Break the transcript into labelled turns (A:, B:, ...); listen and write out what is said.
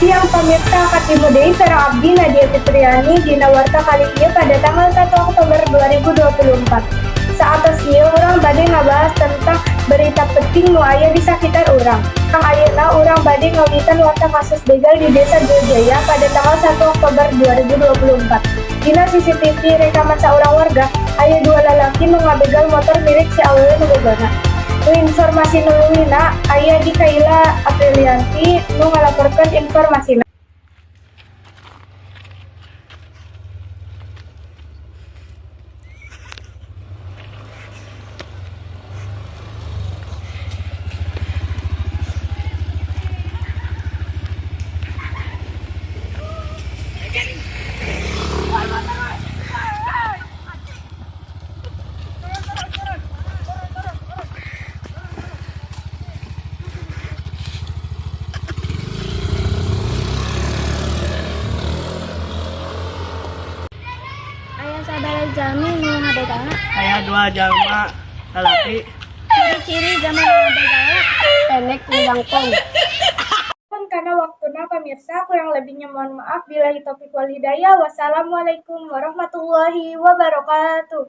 A: Siang pamirsa, katimu deui sareng abdi Nadia Fitriani dina warta kali ieu pada tanggal 1 Oktober 2024. Saatos ieu urang bade ngabahas tentang berita penting nu aya di sakitar urang. Kang ayeuna urang bade ngawitan warta kasus begal di Desa Jaya pada tanggal 1 Oktober 2024. Dina CCTV rekaman saurang warga, aya dua lalaki nu ngabegal motor milik si awewe nu bogana. Nu informasi nu leuwihna aya di Kaila Aprilianti nu ngalaporkeun informasina.
B: Aya sabaraha jalmi nu ngabegalna?
C: Aya dua jalma lalaki.
B: Ciri-ciri jalma nu ngabegalna? Pendek jangkung.
A: Pun karena waktuna pamirsa, kurang lebihnya mohon maaf. Billahi taufiq wal hidayah. Wassalamualaikum warahmatullahi wabarakatuh.